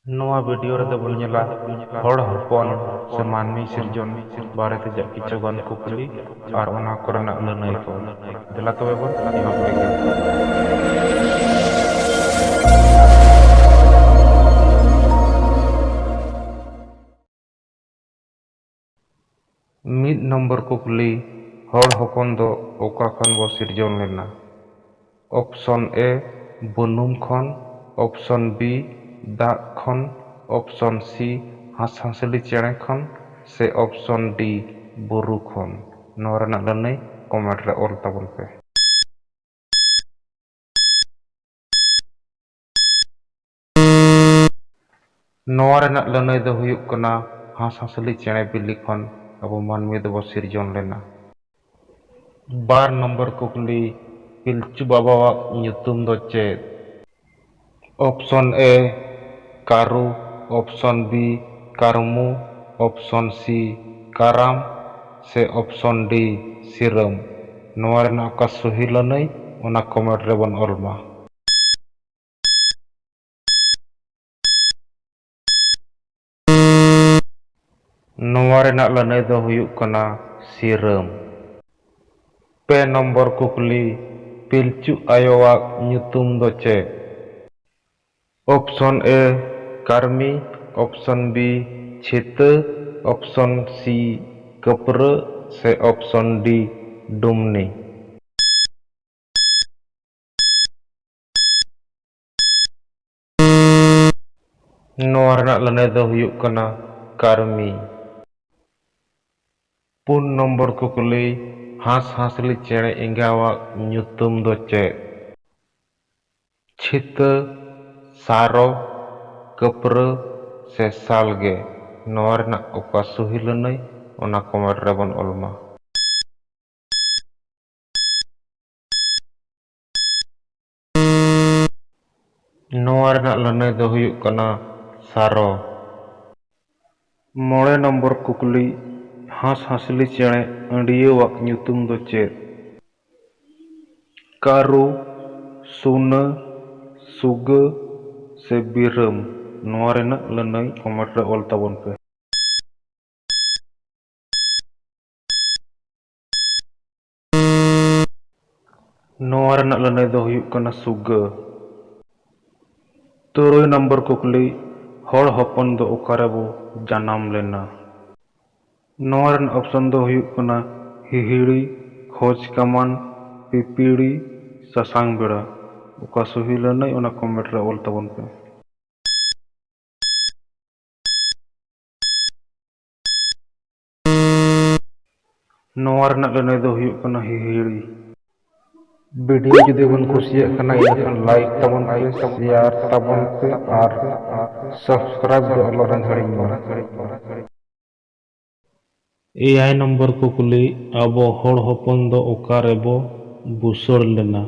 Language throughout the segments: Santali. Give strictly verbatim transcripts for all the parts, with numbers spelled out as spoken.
ᱱᱚᱣᱟ ᱵᱷᱤᱰᱤᱭᱳ ᱨᱮᱫᱚ ᱵᱚᱱ ᱧᱮᱞᱟ ᱦᱚᱲ ᱦᱚᱯᱚᱱ ᱥᱮ ᱢᱟᱹᱱᱢᱤ ᱥᱤᱨᱡᱚᱱ ᱵᱟᱨᱮᱛᱮ ᱠᱤᱪᱷᱩ ᱜᱟᱱ ᱠᱩᱠᱞᱤ ᱟᱨ ᱚᱱᱟ ᱠᱚᱨᱮᱱᱟᱜ ᱞᱟᱹᱱᱟᱹᱭ ᱠᱚ᱾ ᱫᱮᱞᱟ ᱛᱚᱵᱮ ᱵᱚᱱ ᱮᱦᱚᱵ ᱞᱮᱜᱮ᱾ ᱢᱤᱫ ᱱᱚᱢᱵᱚᱨ ᱠᱩᱠᱞᱤ, ᱦᱚᱲ ᱦᱚᱯᱚᱱ ᱫᱚ ᱚᱠᱟ ᱠᱷᱚᱱ ᱵᱚ ᱥᱤᱨᱡᱚᱱ ᱞᱮᱱᱟ? ᱚᱯᱥᱚᱱ ᱮ, ᱵᱩᱱᱩᱢ ᱠᱷᱚᱱ, ᱚᱯᱥᱚᱱ ᱵᱤ, ᱫᱟᱜ ᱠᱷᱚᱱ, ᱚᱯᱥᱚᱱ ᱥᱤ, ᱦᱟᱸᱥᱼᱦᱟᱸᱥᱞᱤ ᱪᱮᱬᱮ ᱠᱷᱚᱱ, ᱥᱮ ᱚᱯᱥᱚᱱ ᱰᱤ, ᱵᱩᱨᱩ ᱠᱷᱚᱱ? ᱱᱚᱣᱟ ᱨᱮᱱᱟᱜ ᱞᱟᱹᱱᱟᱹᱭ ᱠᱚᱢᱮᱱᱴ ᱨᱮ ᱚᱞ ᱛᱟᱵᱚᱱ ᱯᱮ᱾ ᱱᱚᱣᱟ ᱨᱮᱱᱟᱜ ᱞᱟᱹᱱᱟᱹᱭ ᱫᱚ ᱦᱩᱭᱩᱜ ᱠᱟᱱᱟ ᱦᱟᱸᱥᱼᱦᱟᱸᱥᱞᱤ ᱪᱮᱬᱮ ᱵᱤᱞᱤ ᱠᱷᱚᱱ ᱟᱵᱚ ᱢᱟᱹᱱᱢᱤ ᱫᱚᱵᱚ ᱥᱤᱨᱡᱚᱱ ᱞᱮᱱᱟ᱾ ᱵᱟᱨ ᱱᱚᱢᱵᱚᱨ ᱠᱩᱠᱞᱤ, ᱯᱤᱞᱪᱩ ᱵᱟᱵᱟᱣᱟᱜ ᱧᱩᱛᱩᱢ ᱫᱚ ᱪᱮᱫ? ᱚᱯᱥᱚᱱ ᱮ, ᱠᱟᱹᱨᱩ, ᱚᱯᱥᱚᱱ ᱵᱤ, ᱠᱟᱹᱨᱢᱩ, ᱚᱯᱥᱚᱱ ᱥᱤ, ᱠᱟᱨᱟᱢ, ᱥᱮ ᱚᱯᱥᱚᱱ ᱰᱤ, ᱥᱤᱨᱟᱹᱢ? ᱱᱚᱣᱟ ᱨᱮᱱᱟᱜ ᱚᱠᱟ ᱥᱚᱦᱤ ᱞᱟᱹᱱᱟᱹᱭ, ᱚᱱᱟ ᱠᱚᱢᱮᱱᱴ ᱨᱮᱵᱚᱱ ᱚᱞ ᱢᱟ᱾ ᱱᱚᱣᱟ ᱨᱮᱱᱟᱜ ᱞᱟᱹᱱᱟᱹᱭ ᱫᱚ ᱦᱩᱭᱩᱜ ᱠᱟᱱᱟ ᱥᱤᱨᱟᱹᱢ᱾ ᱯᱮ ᱱᱚᱢᱵᱚᱨ ᱠᱩᱠᱞᱤ, ᱯᱤᱞᱪᱩ ᱟᱭᱳᱣᱟᱜ ᱧᱩᱛᱩᱢ ᱫᱚ ᱪᱮᱫ? ᱚᱯᱥᱚᱱ ᱮ, ᱠᱟᱹᱨᱢᱤ, ᱚᱯᱥᱚᱱ ᱵᱤ, ᱪᱷᱤᱛᱟᱹ, ᱚᱯᱥᱚᱱ ᱥᱤ, ᱠᱟᱹᱯᱨᱟᱹ, ᱥᱮ ᱚᱯᱥᱚᱱ ᱰᱤ, ᱰᱩᱢᱱᱤ? ᱱᱚᱣᱟ ᱨᱮᱱᱟᱜ ᱞᱟᱹᱱᱟᱹᱭ ᱫᱚ ᱦᱩᱭᱩᱜ ᱠᱟᱱᱟ ᱠᱟᱹᱨᱢᱤ᱾ ᱯᱩᱱ ᱱᱚᱢᱵᱚᱨ ᱠᱩᱠᱞᱤ, ᱦᱟᱸᱥᱼᱦᱟᱸᱥᱞᱤ ᱪᱮᱬᱮ ᱮᱸᱜᱟᱣᱟᱜ ᱧᱩᱛᱩᱢ ᱫᱚ ᱪᱮᱫ? ᱪᱷᱤᱛᱟᱹ, ᱥᱟᱨᱚ, ᱠᱟᱹᱯᱨᱟᱹ, ᱥᱮ ᱥᱟᱞᱜᱮ? ᱱᱚᱣᱟ ᱨᱮᱱᱟᱜ ᱚᱠᱟ ᱥᱚᱦᱤ ᱞᱟᱹᱱᱟᱹᱭ, ᱚᱱᱟ ᱠᱚᱢᱮᱱᱴ ᱨᱮᱵᱚᱱ ᱚᱞ ᱢᱟ᱾ ᱱᱚᱣᱟ ᱨᱮᱱᱟᱜ ᱞᱟᱹᱱᱟᱹᱭ ᱫᱚ ᱦᱩᱭᱩᱜ ᱠᱟᱱᱟ ᱥᱟᱨᱚ᱾ ᱢᱚᱬᱮ ᱱᱚᱢᱵᱚᱨ ᱠᱩᱠᱞᱤ, ᱦᱟᱸᱥᱼᱦᱟᱸᱥᱞᱤ ᱪᱮᱬᱮ ᱟᱹᱰᱤᱭᱟᱹᱣᱟᱜ ᱧᱩᱛᱩᱢ ᱫᱚ ᱪᱮᱫ? ᱠᱟᱹᱨᱩ, ᱥᱩᱱᱟᱹ, ᱥᱩᱜᱟᱹ, ᱥᱮ ᱵᱤᱨᱟᱹᱢ? ᱱᱚᱣᱟ ᱨᱮᱱᱟᱜ ᱞᱟᱹᱱᱟᱹᱭ comment ᱨᱮ ᱚᱞ ᱛᱟᱵᱚᱱ ᱯᱮ᱾ ᱱᱚᱣᱟ ᱨᱮᱱᱟᱜ ᱞᱟᱹᱱᱟᱹᱭ ᱫᱚ ᱦᱩᱭᱩᱜ ᱠᱟᱱᱟ ᱥᱩᱜᱟᱹ᱾ ᱛᱩᱨᱩᱭ ᱱᱚᱢᱵᱚᱨ ᱠᱩᱠᱞᱤ, ᱦᱚᱲ ᱦᱚᱯᱚᱱ ᱫᱚ ᱚᱠᱟ ᱨᱮᱵᱚ ᱡᱟᱱᱟᱢ ᱞᱮᱱᱟ? ᱱᱚᱣᱟ ᱨᱮᱱᱟᱜ option ᱫᱚ ᱦᱩᱭᱩᱜ ᱠᱟᱱᱟ ᱦᱤᱦᱤᱲᱤ, ᱠᱷᱚᱡᱽ ᱠᱟᱢᱟᱱ, ᱯᱤᱯᱤᱲᱤ, ᱥᱟᱥᱟᱝ ᱵᱮᱲᱟ᱾ ᱚᱠᱟ ᱥᱚᱦᱤ ᱞᱟᱹᱱᱟᱹᱭ, ᱚᱱᱟ comment ᱨᱮ ᱚᱞ ᱛᱟᱵᱚᱱ ᱯᱮ᱾ ᱱᱚᱣᱟ ᱨᱮᱱᱟᱜ ᱞᱟᱹᱱᱟᱹᱭ ᱫᱚ ᱦᱩᱭᱩᱜ ᱠᱟᱱᱟ ᱦᱤᱦᱤᱲᱤ᱾ video ᱡᱩᱫᱤ ᱵᱚᱱ ᱠᱩᱥᱤᱭᱟᱜ ᱠᱟᱱᱟ, ᱤᱱᱟᱹᱠᱷᱟᱱ like ᱛᱟᱵᱚᱱ ᱯᱮ, share ᱛᱟᱵᱚᱱ ᱯᱮ ᱟᱨ subscribe ᱫᱚ ᱟᱞᱚ ᱵᱚᱱ ᱦᱤᱲᱤᱧ ᱢᱟ᱾ ᱮᱭᱟᱭ ᱱᱚᱢᱵᱚᱨ ᱠᱩᱠᱞᱤ, ᱟᱵᱚ ᱦᱚᱲ ᱦᱚᱯᱚᱱ ᱫᱚ ᱚᱠᱟ ᱨᱮᱵᱚ ᱵᱩᱥᱟᱹᱲ ᱞᱮᱱᱟ?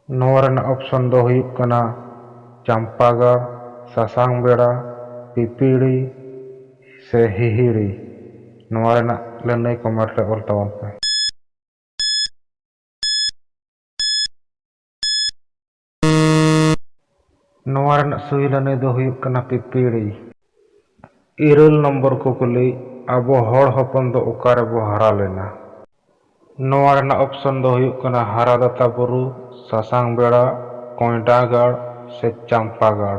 ᱱᱚᱣᱟ ᱨᱮᱱᱟᱜ option ᱫᱚ ᱦᱩᱭᱩᱜ ᱠᱟᱱᱟ ᱪᱟᱢᱯᱟᱜᱟᱲ, ᱥᱟᱥᱟᱝ ᱵᱮᱲᱟ, ᱯᱤᱯᱤᱲᱤ ᱥᱮ ᱦᱤᱦᱤᱲᱤ᱾ ᱱᱚᱣᱟ ᱨᱮᱱᱟᱜ ᱞᱟᱹᱱᱟᱹᱭ comment ᱨᱮ ᱚᱞ ᱛᱟᱵᱚᱱ ᱯᱮ᱾ ᱱᱚᱣᱟ ᱨᱮᱱᱟᱜ ᱥᱚᱦᱤ ᱞᱟᱹᱱᱟᱹᱭ ᱫᱚ ᱦᱩᱭᱩᱜ ᱠᱟᱱᱟ ᱯᱤᱯᱤᱲᱤ᱾ ᱤᱨᱟᱹᱞ ᱱᱚᱢᱵᱚᱨ ᱠᱩᱠᱞᱤ, ᱟᱵᱚ ᱦᱚᱲ ᱦᱚᱯᱚᱱ ᱫᱚ ᱚᱠᱟ ᱨᱮᱵᱚ ᱦᱟᱨᱟ ᱞᱮᱱᱟ? ᱱᱚᱣᱟ ᱨᱮᱱᱟᱜ option ᱫᱚ ᱦᱩᱭᱩᱜ ᱠᱟᱱᱟ ᱦᱟᱨᱟᱫᱟᱛᱟ ᱵᱩᱨᱩ, ᱥᱟᱥᱟᱝ ᱵᱮᱲᱟ, ᱠᱚᱭᱰᱟᱜᱟᱲ ᱥᱮ ᱪᱟᱢᱯᱟᱜᱟᱲ᱾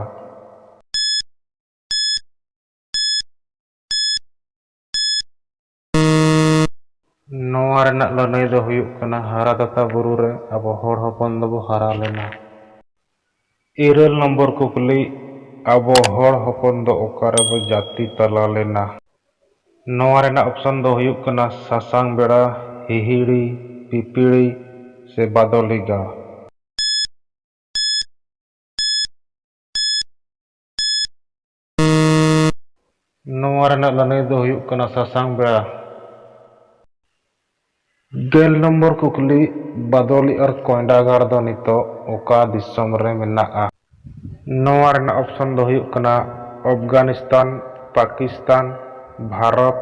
ᱱᱚᱣᱟ ᱨᱮᱱᱟᱜ ᱞᱟᱹᱱᱟᱹᱭ ᱫᱚ ᱦᱩᱭᱩᱜ ᱠᱟᱱᱟ ᱦᱟᱨᱟᱫᱟᱛᱟ ᱵᱩᱨᱩ ᱨᱮ ᱟᱵᱚ ᱦᱚᱲ ᱦᱚᱯᱚᱱ ᱫᱚᱵᱚ ᱦᱟᱨᱟ ᱞᱮᱱᱟ᱾ ᱤᱨᱟᱹᱞ ᱱᱚᱢᱵᱚᱨ ᱠᱩᱠᱞᱤ, ᱟᱵᱚ ᱦᱚᱲ ᱦᱚᱯᱚᱱ ᱫᱚ ᱚᱠᱟ ᱨᱮᱵᱚ ᱡᱟᱹᱛᱤ ᱛᱟᱞᱟ ᱞᱮᱱᱟ? ᱱᱚᱣᱟ ᱨᱮᱱᱟᱜ option ᱫᱚ ᱦᱩᱭᱩᱜ ᱠᱟᱱᱟ ᱥᱟᱥᱟᱝ ᱵᱮᱲᱟ, ᱦᱤᱦᱤᱲᱤ, ᱯᱤᱯᱤᱲᱤ ᱥᱮ ᱵᱟᱫᱚᱞᱤ ᱜᱟᱲ᱾ ᱱᱚᱣᱟ ᱨᱮᱱᱟᱜ ᱞᱟᱹᱱᱟᱹᱭ ᱫᱚ ᱦᱩᱭᱩᱜ ᱠᱟᱱᱟ ᱥᱟᱥᱟᱝ ᱵᱮᱲᱟ᱾ ᱜᱮᱞ ᱱᱚᱢᱵᱚᱨ ᱠᱩᱠᱞᱤ, ᱵᱟᱫᱚᱞᱤ ᱟᱨ ᱠᱚᱭᱰᱟᱜᱟᱲ ᱫᱚ ᱱᱤᱛᱚᱜ ᱚᱠᱟ ᱫᱤᱥᱚᱢ ᱨᱮ ᱢᱮᱱᱟᱜᱼᱟ? ᱱᱚᱣᱟ ᱨᱮᱱᱟᱜ option ᱫᱚ ᱦᱩᱭᱩᱜ ᱠᱟᱱᱟ ᱟᱯᱷᱜᱟᱱᱤᱥᱛᱟᱱ, ᱯᱟᱠᱤᱥᱛᱟᱱ, ᱵᱷᱟᱨᱚᱛ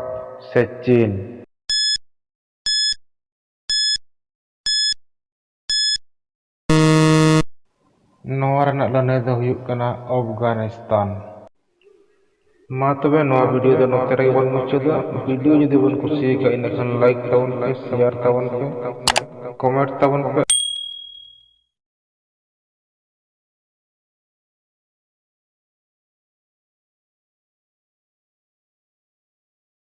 ᱥᱮ ᱪᱤᱱ᱾ ᱱᱚᱣᱟ ᱨᱮᱱᱟᱜ ᱞᱟᱹᱱᱟᱹᱭ ᱫᱚ ᱦᱩᱭᱩᱜ ᱠᱟᱱᱟ ᱟᱯᱷᱜᱟᱱᱤᱥᱛᱟᱱ᱾ ᱢᱟ ᱛᱚᱵᱮ ᱱᱚᱣᱟ ᱵᱷᱤᱰᱤᱭᱳ ᱫᱚ ᱱᱚᱛᱮ ᱨᱮᱜᱮ ᱵᱚᱱ ᱢᱩᱪᱟᱹᱫᱟ᱾ ᱵᱷᱤᱰᱤᱭᱳ ᱡᱩᱫᱤ ᱵᱚᱱ ᱠᱩᱥᱤᱭᱟᱠᱟᱫ, ᱤᱱᱟᱹᱠᱷᱟᱱ ᱞᱟᱭᱤᱠ ᱛᱟᱵᱚᱱ ᱯᱮ, ᱥᱮᱭᱟᱨ ᱛᱟᱵᱚᱱ ᱯᱮ, ᱠᱚᱢᱮᱱᱴ ᱛᱟᱵᱚᱱ ᱯᱮ᱾